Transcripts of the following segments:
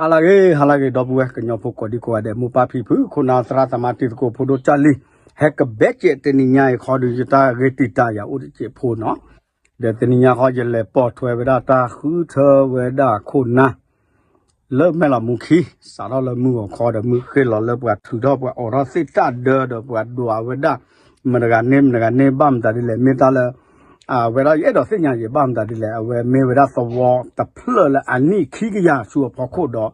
ဟါလၢအဂ့ၤ ဟါလၢအဂ့ၤ ဒီပုၢ်ဝဲၢ်ကညီဖိကိးဒံကိးဂၤဒဲး မိၢ်ပၢ်ဖံဖု ခိၣ်နၢ်သရၣ်သမါတံၤသကိးဖိဒိၣ်ကၢ်လံၤ ဟဲကဘဲကဲးတနံၤညါအံၤဃီဒီး ယတၢ်ဂ့ၢ်တံာ်တာ်ယၤအိၣ်တစဲးဖိနီၤ, ဒီးတနံၤညါဃီယလဲၤပိာ်ထွဲဝဲဒၣ်တၢ်ဃုထၢဝဲဒၣ်ခိၣ်နၢ် လၢမဲၢ်လီၤမူခံ စးထီၣ်လၢမုၢ်ဂီၤခီဒီး မုၢ်ဃ့လီၤလၢပှၤထုးထီၣ်ပှၤအိးထီၣ်သ့ၣ်တၢ်ဒၢဒီးပှၤဒွးဝဲဒၣ် မတဂၤန့ၢ်မတဂၤန့ၢ်ဘၣ်မတၤဒ်လဲၣ် မ့ၢ်တၢ်လၢ အဝဲဒၣ်ယအဲၣ်ဒိးသ့ၣ်ညါယဘၣ်မတၤဒ်လဲၣ် အဝဲမ့ၢ်ဝဲဒၣ်သဝီတဖျၢၣ်လၢအနံၣ်ခံကယၤဆူအဖီခိၣ်ဒီး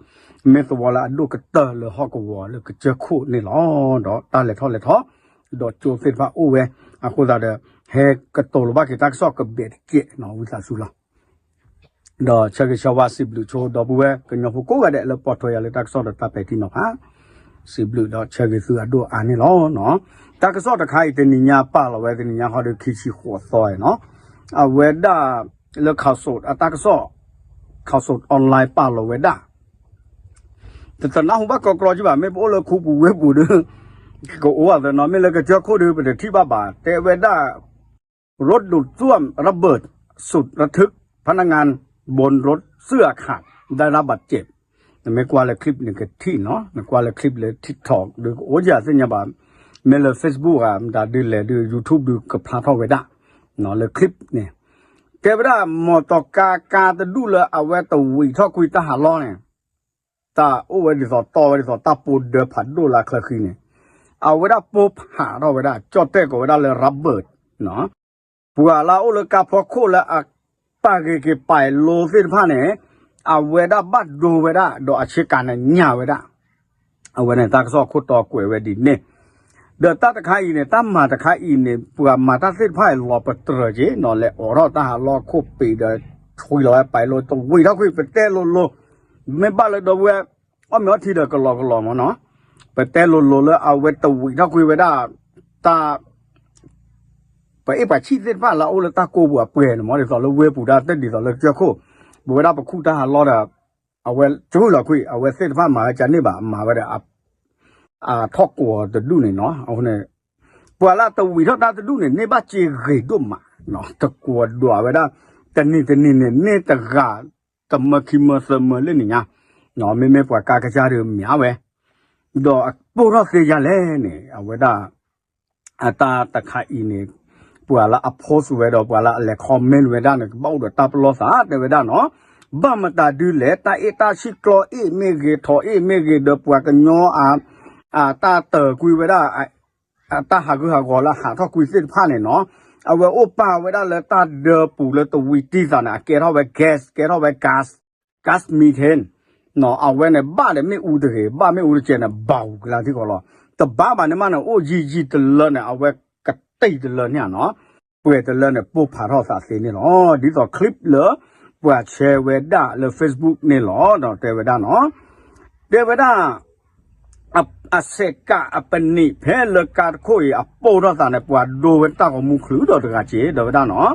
မ့ၢ်သဝီလၢအဒိၣ်ကတၢၢ်လၢဟီၣ်ကဝီၤလၢကစၢၢ်ခိၣ်န့ၣ်လီၤ. ဒီးတၢ်လဲၤထီၣ်လဲၤထီ ဒီးကၠိသ့ၣ်တဖၣ်အိၣ်ဝဲ အဃိသတးဒီး ဟဲကတိၤလီၤဘၣ်က့ၤတၢ်ကစီၣ်ကဘဲးတကဲးနီၤ ဝံသးစူၤလီၤ. ဒီးဆၢဂ့ၤဆၢဝါစံးဘျုးဆိ ဒီပုၢ်ဝဲၢ်ကညီဖိကိးဂၤဒဲးလၢပိာ်ထွဲယၤလၢတၢ်ကစီၣ်ဒီးတၢ်ပဲာ်ထံနီၤဖး စံးဘျုးဒီးဆၢဂ့ၤသုအဒိၣ်အါန့ၣ်လီၤ. တၢ်ကစီၣ်တခါအံၤတနံၤညါပာ်လီၤဝဲတနံၤညါဃီဒီးခံဆံဃိးသီနီၤ, အဝဲဒၣ်လၢ ခးစိး အတၢ်ကစီၣ် ခးစိး online ပာ်လီၤဝဲဒၣ် တသနၢ်ဟူဘၣ်ကီကီကၠံဘၣ် မ့ၢ်ပအိၣ်လၢခူပူၤဝ့ၢ်ပူၤဒီး ကအိၣ်အသနီၤ မ့ၢ်လၢကစၢၢ်ခိၣ်ဒီး ပတထံၣ်ဘၣ်ဘၣ် တဲဝဲဒၣ် รถดูดซ่วมระเบิด สุดระทึก พนักงานบนรถเสื้อขาดได้รับบาดเจ็บ နမ့ၢ်ကွၢ်လၢ clip န့ၣ်ကထံၣ်နီၤ နကွၢ်လၢ clip လၢ TikTok ဒီးကအိၣ်ယၤသ့ၣ်ညါဘၣ် မ့ၢ်လၢ Facebook ဧါ မတၤဒ်လဲၣ်ဒီး YouTube ဒီးကဖျါထီၣ်ဝဲဒၣ် လၢ clip န့ၣ် တဲဝဲဒၣ် မီၢ်တီၢ်ကါ ကါတဒူၣ်လၢအဝဲတဝံးထီၣ်ကွံာ်တၢ်ဟးလီၢ်န့ၣ် တၢ်အိၣ်ဝဲဒ်သိးတီဝဲဒ်သိးတၢ်ပိဒၢဖးဒိၣ်လၢချၢဃံန့ၣ် အဝဲဒၣ်ပိၢ်ဖးထီၣ်ဝဲဒၣ် ကၠီၣ်တဲၣ်ကိးဝဲဒၣ်လၢ rubber ပှၤလၢအအိၣ်လၢကါဖီခိၣ်လၢအပာ်ဂ့ၤက့ၤပာ်လိသ့ၣ်တဖၣ်န့ၣ် အဝဲဒၣ်ဘၣ်ဒိဝဲဒၣ် ဒီးအဆ့ကၤန့ၣ်ညၣ်ဝဲဒၣ် အဝဲန့ၣ်တၢ်ကစီၣ်ခိၣ်တီကွဲးဝဲဒ်န့ၣ် ဒီးတၢ်တခါအံၤန့ၣ် တၢ်မၤတခါအံၤန့ၣ် ပှၤမၤတၢ်သ့ၣ်တဖၣ်အံၤလီၤပတြၢၤက့ၤနီၤ လဲၤအိးထီၣ်တၢ်ဟးလီၢ်ခိၣ်ပ့ၤဒီး ဆွံလီၤဝဲပာ်လိတဝံးထီၣ်ကွံာ် ပတဲလိၤလိၤ မ့ၢ်ဘၣ်လၢဒီပုၢ်ဝဲၢ် အီၣ်မ့ၤအီထံဒီးကလီကလီမ့ၢ်နီၤ ပတဲလိၤလိၤလၢအဝဲတဝံးထီၣ်ကွံာ်ဝဲဒၣ် တၢ် ပအ့ၣ်ပှၤဆံၣ်သ့ၣ်တဖၣ်လၢအအိၣ်လၢတၢ်ကိၢ်ပူၤအပှဲၤန့ၣ်မ့ၢ် ဒ်သိးလၢဝ့ၢ်ပူၤတၢ်တဒ်သိးလၢကၠၢၢ်ခိၣ် ပဝဲဒၣ်ပခူၣ်တၢ်ဟးလီၢ်ဒီး အဝဲကၠူလီၤကွံာ် အဝဲသ့ၣ်တဖၣ်မၤဝဲကန့ၢ်ဘၣ် မၤဝဲဒီး အထီၣ်ကိးတဒူၣ်န့ၣ်နီၤ အဃိန့ၣ် ပှၤလၢတဝံးထီၣ်တၢ်တဒူၣ်န့ၣ် န့ၢ်ဘၣ်စ့ဂ့ၤဒိၣ်မး တကိးဒွးဝဲဒၣ် တနံၤတနံၤန့ၣ် န့ၢ်တဂၤ တမၢခံမၢသၢမၢလၢန့ၣ်ညါ မ့မ့ၢ်ပှၤကါကစၢ်ဒီးမၤဝဲ ဒီးအပိၢ်ထီၣ်သ့ယၤလဲၣ်န့ၣ် အဝဲဒၣ် အတၢ်တခါအံၤန့ၣ် ပှၤလၢအ post ဝဲဒီး ပှၤလၢအလဲၤ comment ဝဲဒၣ်န့ၣ် ကဘၣ်အိၣ်ဒီးတၢ်ပလီၢ်သး တဲဝဲဒၣ်နီၤ ဘၣ်မတၤဒုလဲၣ် တၢ်အ့ၣ်တၢ်ဆံၣ်ကျီအ့ၣ်မ့ၢ်ဂ့ၤ ထိးအ့ၣ်မ့ၢ်ဂ့ၤ ဒီးပှၤကညီအ အတၢ်တၢၤကွံာ်ဝဲဒၣ် အတၢ်ဟးဂူာ်ဟးဂီၤလၢအဟးထီၣ်ကွံာ်သ့ၣ်တဖၣ်န့ၣ်နီၤ အဝဲအိၣ်ပာ်ဝဲဒၣ်လၢတၢ်ဒၢပူၤလၢတဝံးတံၢ်သးန့ၣ် အကဲထီၣ်ဝဲ gas ကဲထီၣ်ဝဲ gas gas methane နီၤ အဝဲန့ၣ်ဘၣ်ဒီးမ့ၣ်အူတဂ့ၤ ဘၣ်မ့ၣ်အူတကဲးန့ၣ် ဘၣ်အူကလါထံကီးလီၤ တဘၣ်ဘၣ်န့ၣ်မးန့ၣ် အိၣ်ယံာ်ယံာ်တလၢန့ၣ် အဝဲကတံၢ်တလၢန့ၣ်နီၤ ပှဲၤတလၢန့ၣ် ပိၢ်ဖးထီၣ်သးသ့န့ၣ်လီၤ ဒ်သိး clip လၢ ပှၤ share ဝဲဒၣ်လၢ Facebook န့ၣ်လီၤ ဒီးတဲဝဲဒၣ်နီၤ တဲဝဲဒၣ် အစဲးကးအပနံး ဖဲလၢကါတခိၣ်အံၤ အပိၢ်ထီၣ်သးန့ၣ် ပှၤဒိဝဲတၢ်ဂီၤမူချုးဒီးတဂၤက့ၤ ဒီးဝဲဒၣ်နီၤ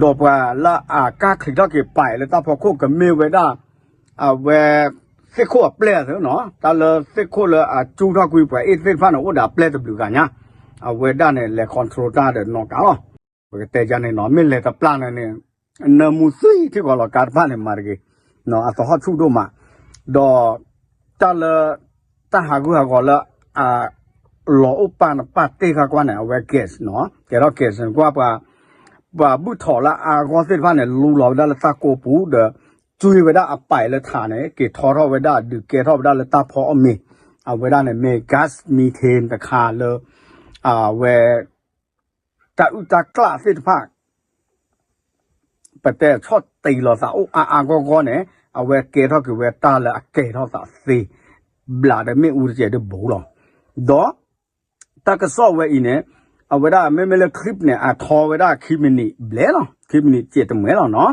ဒီးပှၤလၢအကါချံးထီၣ်က့ၤပာ်လၢတၢ်ဖီခိၣ်ကမ့ၢ်ဝဲဒၣ် အဝဲ သ့ၣ်ခိၣ်အပျဲၢ်သ့နီၤ တၢ်လၢသ့ၣ်ခိၣ်လၢအကၠူထီၣ်ကွံာ်ပှၤအ့ၣ်သ့ၣ်တဖၣ်န့ၣ် အိၣ်ဒီးအပျဲၢ်တဘျုးဂၤညါ အဝဲဒၣ်န့ၣ် လဲၤ control တၢ်ဒီးနီၢ်ကါလီၤ ပကတဲယါန့ၣ်နီၤ မ့ၢ်လဲၤတပျၢ်န့ၣ်န့ၣ် နၢမူသွံၣ်ထံကီၢ်လီၤ ကါတဖၣ်န့ၣ် မၤတဂ့ၤ အသဟီၣ်ဆူၣ်ဒိၣ်မး ဒီး တၢ်လၢ တၢ်ဟးဂူာ်ဟးဂီၤလၢ အ လီၤအိၣ်ပာ်နပာ်တ့ၢ်ခါကွၢ်န့ၣ် အဝဲ gas နီၤ ကဲထီၣ် gas န့ၣ်ကွၢ်ပှၤ ပှၤဘုၣ်ထီၣ်လၢအဂီၢ်သ့ၣ်တဖၣ်န့ၣ် လူလီၤဝဲဒၣ်လၢတၢ်ကိးပူၤဒီး ကွံာ်ဝဲဒၣ်အပာ်လၢထးန့ၣ် က့ၤထီထီၣ်ဝဲဒၣ် ဒုးကဲထီၣ်ဝဲဒၣ်လၢတၢ်ဖီအီၣ်မ့ၤ အဝဲဒၣ်န့ၣ်မ့ၢ် gas methane တခါလၢ အဝဲ တၢ်အုၣ်တၢ်ကျၣ်သ့ၣ်တဖၣ် ပတဲဆီၣ်တံၢ်လီၤသးအိၣ်အါအါဂီၢ်ဂီၢ်န့ၣ် အဝဲကဲထီၣ်က့ၤဝဲတၢ်လၢအကဲထီၣ်သးသ့ ဘျးဒီးမ့ၣ်အူတကဲးဒ်ဘူးလီၤ. ဒီး တၢ်ကစီၣ်ဝဲအံၤန့ၣ် အဝဲဒၣ်မ့မ့ၢ်လၢ clip န့ၣ် အထီဝဲဒၣ်ခံမံးနံးဘျဲၣ်လီၤ. ခံမံးနံးစဲးတမှဲလီၤနီၤ.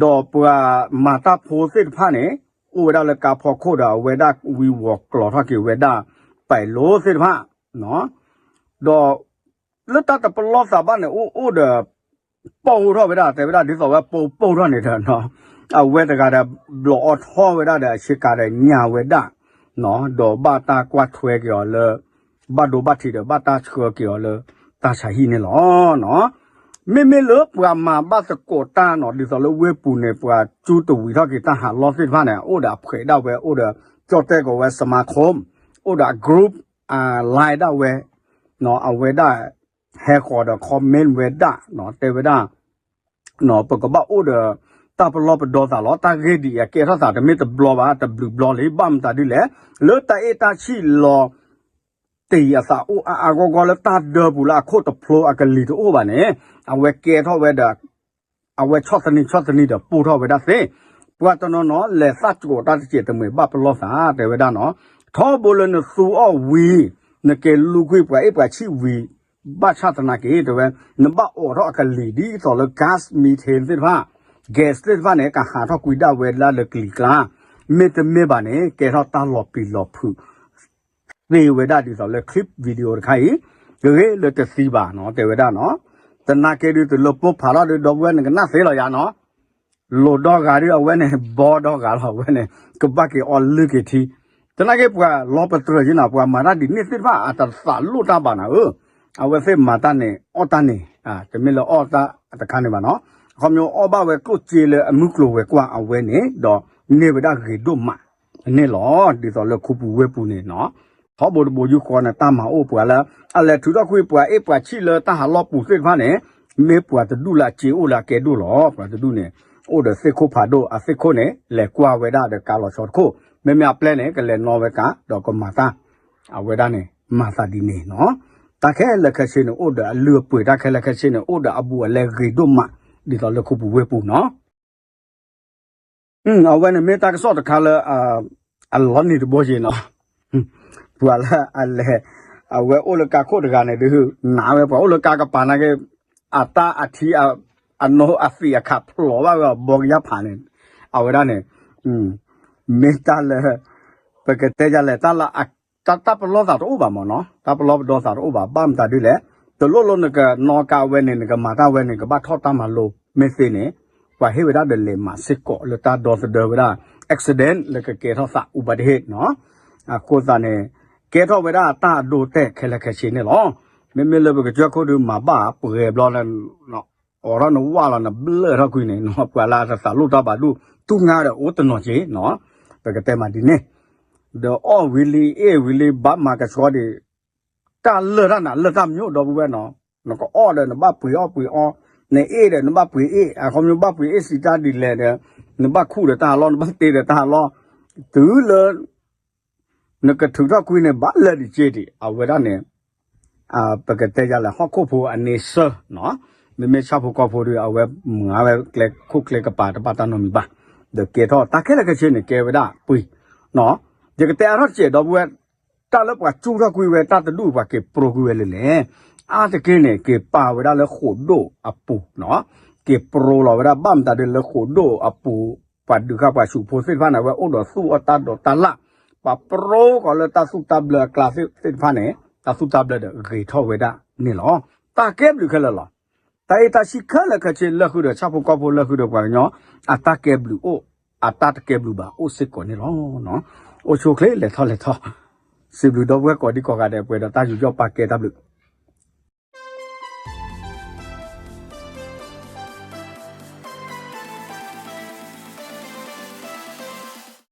ဒီးပှၤမၤတၢ်ဖိသ့ၣ်တဖၣ်န့ၣ် အိၣ်ဝဲဒၣ်လၢကါဖီခိၣ်ဒီး အဝဲဒၣ်ဝံၤဝီၤကျိၤထီၣ်က့ၤဝဲဒၣ် ပာ်လိသ့ၣ်တဖၣ် ဒီး လၢတၢ်တပလီၢ်သးဘၣ်န့ၣ် အိၣ်အိၣ်ဒီး ပိၢ်ထီၣ်ဝဲဒၣ် တဲဝဲဒၣ်ဒ်သိးဝဲပိၢ်ပိၢ်ထီၣ်န့ၣ်ဒီး အဝဲတဂၤဒီး ဘျီးအီထီၣ်ဝဲဒၣ်ဒီး အဆ့ကၤဒီးညါဝဲဒၣ် ဒီးဘၣ်တၢ်ကွၢ်ထွဲက့ၤအီၤလၢ ဘၣ်ဒိဘၣ်ထံးဒီး ဘၣ်တၢ်ဆှၢက့ၤအီၤလၢ တၢ်ဆါဟံၣ်န့ၣ်လီၤ. မ့မ့ၢ်လၢပှၤမၤဘၣ်သကိးတၢ်နီၤ ဒ်သိးလၢဝ့ၢ်ပူၤန့ၣ် ပှၤကၠူတဝံးထီၣ်က့ၤတၢ်ဟးလီၢ်သ့ၣ်တဖၣ်န့ၣ် အိၣ်ဒီးအဖှဲးဒၣ်ဝဲ အိၣ်ဒီး ကၠီတဲကိးဝဲ စမၤခိၣ် အိၣ်ဒီး group အ line ဒၣ်ဝဲ အဝဲဒၣ် ဟဲဃီၤဒီး comment ဝဲဒၣ် တဲဝဲဒၣ် ပကဘၣ်အိၣ်ဒီး တၢ်ပလီၢ်ပဒီသးလီၤ. တၢ်ဂ့ၢ်ဒ်အံၤ အကဲထီၣ်သးတမ့ၢ်တဘျီဘၣ် တဘျုးဘျီလံ ဘၣ်မတၤဒ်လဲၣ် လၢတၢ်အ့ၣ်တၢ်ဆံၣ်လီၤ တ့ၢ်အသးအိၣ်အါအါဂီၢ်ဂီၢ်လၢတၢ်ဒၢပူၤလၢအခိၣ်တဖျိအကလံၤတအိၣ်ဘၣ်န့ၣ် အဝဲကဲထီၣ်ဝဲဒီး အဝဲဆီၣ်သနံးဆီၣ်သနံးဒီးပိၢ်ထီၣ်ဝဲဒၣ်သ့ ပှၤတနီၤနီၤ လဲၤသၣ်ကိးတၢ်တစဲးတမှဲၤဘၣ်ပလီၢ်သး တဲဝဲဒၣ်နီၤ ထီဘိလၢနသူအီၣ်ဝံၤ နက့ၤလူကွံာ်ပှၤအ့ၣ်ပှၤဆံၣ်ဝံၤ ဘၣ်ဆၣ်သနာ်က့ တဲဝဲ နဘၣ်အိးထီၣ်အကလံၤဒ်သိးလၢ gas methane သ့ၣ်တဖၣ် gas သ့ၣ်တဖၣ်န့ၣ် ကဟးထီၣ်ကွံာ်ဒၣ်ဝဲဒၣ်လၢကလံၤကျါ မ့တမ့ၢ်ဘၣ်န့ၣ် ကဲထီၣ်တၢ်လီၤပျံၤလီၤဖုး သ့ဝဲဒၣ်ဒ်သိးလၢ clip video တခါအံၤ ဂ့ၤလၢတသံဘၣ်နီၤ တဲဝဲဒၣ်နီၤ သနာ်က့ဒုး တလၢပိၢ်ဖးထီၣ်ဒုး ဒီပုၢ်ဝဲၢ်နကနၣ်သ့လီၤယၤနီၤ လိာ်ဒီဂၤဒုး အဝဲန့ၣ် ဘီဒီဂၤလီၤ အဝဲန့ၣ် ကဘၣ်က့ၤအီလုၢ်က့ၤထံ သနာ်က့ပှၤလီၤပတြၢၤက့ၤနီၤ ပှၤမၤတၢ်ဒ်န့ၣ်သ့ၣ်တဖၣ် အတသးလိၣ်တၢ်ဘၣ်နၤဧၢ အဝဲသ့ၣ်မၤတၢ်န့ၣ် အီၣ်တၢ်န့ၣ် တမ့ၢ်လၢအီၣ်တၢ်တခါန့ၣ်ဘၣ်နီၤ အခီပညီအီၣ်ဘၣ်ဝဲကျိၣ်စ့လၢအမုၢ်ကျိၤဝဲၤကွာ်အဝဲန့ၣ် ဒီးန့ၢ်ဝဲဒၣ်ဂ့ၤဒိၣ်မးန့ၣ်လီၤ ဒ်သိးလၢခူပူၤဝ့ၢ်ပူၤန့ၣ်နီၤ ထီဘိတဘိယူၢ်ဃီန့ၣ် တၢ်မၤအိၣ်ပှၤလၢ အလဲၤထုးထီၣ်ကွံာ်ပှၤအ့ၣ်ပှၤဆံၣ်လၢတၢ်ဟးလီၢ်ပူၤသ့ၣ်တဖၣ်န့ၣ် မ့ၢ်ပှၤတဒူၣ်လၢအစ့အိၣ်လၢအကဲဒိၣ်လီၤ ပှၤတဒူၣ်န့ၣ် အိၣ်ဒီးသ့ၣ်ခိၣ်ဖးဒိၣ် အသ့ၣ်ခိၣ်န့ၣ် လဲၤကွၢ်ဝဲဒၣ်ဒီးကါလီၤဆီတခိၣ် မ့မ့ၢ်အပျဲၢ်န့ၣ် ကလဲၤနီၣ်ဝဲကါ ဒီးကမၤတၢ် အဝဲဒၣ်န့ၣ် မၤသးဒ်န့ၣ်နီၤ တၢ်ခဲလၢာ်ခဲဆ့န့ၣ် အိၣ်ဒီးအလုၢ်အပှ့ၤ တၢ်ခဲလၢာ်ခဲဆ့န့ၣ် အိၣ်ဒီးအဘူးအလဲဂ့ၤဒိၣ်မး ဒ်သိးလၢခူပူၤဝ့ၢ်ပူၤနီၤ အဝဲန့ၣ်မ့ၢ်တၢ်ကစီၣ်တခါလၢ အလီၤနံၤတဘိက့ၤနီၤ ပှၤလၢအလဲၤ အဝဲအိၣ်လၢကါခိၣ်တဂၤန့ၣ်ဒုး နာ်ဝဲပှၤအိၣ်လၢကါကပၤနာ်က့ အတၢ်အထံ အနိအသံးအခးဖျိးဘၣ်ဝဲအဘီကယၢ်ဖးန့ၣ် အဝဲဒၣ်န့ၣ် မ့ၢ်တၢ်လၢ ပကတဲယၤလဲၣ် တၢ်လၢ တၢ်ပလီၢ်သးတအိၣ်ဘၣ်မ့ၢ်နီၤ တၢ်ပလီၢ်ပဒီသးတအိၣ်ဘၣ် ဘၣ်မတၤဒ်လဲၣ် တလိၣ်လၢနကနီၣ်ကါဝဲန့ၣ် နကမၤတၢ်ဝဲန့ၣ် ကဘၣ်ထီၣ်တၢ်မၤလိမ့ၢ်သ့န့ၣ် ပှၤဟ့ၣ်ဝဲဒၣ်ဒီးလဲၤမၤစ့ၢ်ကီးလၢတၢ်ဒီသဒၢဝဲဒၣ် accident လၢကကဲထီၣ်သး อุบัติเหตุ နီၤ အဃိသတးန့ၣ် ကဲထီၣ်ဝဲဒၣ်တၢ်အဒိအတဲာ်ခဲလၢာ်ခဲဆ့န့ၣ်လီၤ မ့မ့ၢ်လၢပကစၢၢ်ခိၣ်ဒုးမၤဘၣ်ပှဲၤဘျီလၢ အိးထီၣ်နဝၣ်လီၤနဘျၢၣ်ထီၣ်ကွံာ်န့ၣ်နီၤ ပှၤလၢအတသးလိၣ်တၢ်ဘၣ်ဒူၣ် တူၢ်ငါဒီးအိၣ်တနီၤက့ၤနီၤ ပကတဲမးဒ်န့ၣ် ဒီးအီၣ်ဝံၤလံအ့ၣ်ဝံၤလံ ဘၣ်မၤကဆှီဒံး တၢ်လၢာ်တၢ်နးလၢာ်တၢ်မညိၣ်ဒီပုၢ်ဝဲၢ်နီၤ နကအီၣ်ဒီးနဘၣ်ပှ့ၤအီၣ်ပှ့ၤအီ နအ့ၣ်ဒီးနဘၣ်ပှ့ၤအ့ၣ် အခီပညီဘၣ်ပှ့ၤအ့ၣ်စံးတၢ်ဒ်လဲၣ်ဒီး နဘၣ်ခူၣ်ဒီးတၢ်ဟးလီၢ် နဘၣ်တ့ဒီးတၢ်ဟးလီၢ် တုၤလၢ နကထုးထီၣ်ကွံာ်န့ၣ် ဘၣ်လၢာ်ဒံးက့ၤဒံး အဝဲဒၣ်န့ၣ် ပကတဲယၤလဲၣ် ဟီၣ်ခိၣ်ဖိအန့ဆၢၣ်နီၤ မ့မ့ၢ်ဆၣ်ဖိကီၢ်ဖိဒီး အဝဲမၤဝဲကျဲခိၣ်ကျဲကပၤတဘၣ်တၢ်နီတမံၤဘၣ် ဒီးကဲထီၣ်တၢ်ခဲလၢာ်ခဲဆ့န့ၣ် ကဲဝဲဒၣ်ပှ့ၤနီၤ ယကတဲအါထီၣ်တစဲးဒီပုၢ်ဝဲၢ် တၢ်လၢပှၤကၠူထီၣ်ကွံာ်ဝဲတၢ်တဒူၣ်ပှၤက့ၤပြိကွံာ်ဝဲလၢလဲၣ် အါတက့ၢ်န့ၣ် က့ၤပာ်ဝဲဒၣ်လၢဃိာ်ဒိၣ်အပူၤနီၤ က့ၤပြိလီၤဝဲဒၣ်ဘၣ်မတၤဒ်လၢဃိာ်ဒိၣ်အပူၤ ပှၤဒုးဃာ်ပှၤဆူးဖိသ့ၣ်တဖၣ်န့ၣ် အဝဲအိၣ်ဒီးသူၣ်အီၣ်တၢ်ဒိးတၢ်လၣ် ပှၤပြိကီးလၢတၢ်သူၣ်တၢ်ဘျၢအကျါသ့ၣ်တဖၣ်န့ၣ် တၢ်သူၣ်တၢ်ဘျၢဒီးဂ့ၤထီၣ်ဝဲဒၣ်န့ၣ်လီၤ. တၢ်ကဲဘျုးခဲလၢာ်လီၤ. တၢ်အ့ၣ်တၢ်ဆံၣ်ခဲလၢာ်ခဲဆ့လၢဃုာ်ဒီးဆၣ်ဖိကီၢ်ဖိလၢဃုာ်ဒီးပှၤကညီ အတၢ်ကဲဘျုးအိၣ် အတၢ်တကဲဘျုးဘၣ်အိၣ်စ့ၢ်ကီးန့ၣ်လီၤ. အိၣ်ဆူၣ်အိၣ်ချ့လဲၤထီၣ်လဲၤထီ စံးဘျုးဒီပုၢ်ဝဲၢ်ကိးဒံကိးဂၤဒဲး ပှဲၤဒီးတၢ်ယူးယီၣ်ပာ်ကဲတၢ်ဘျုး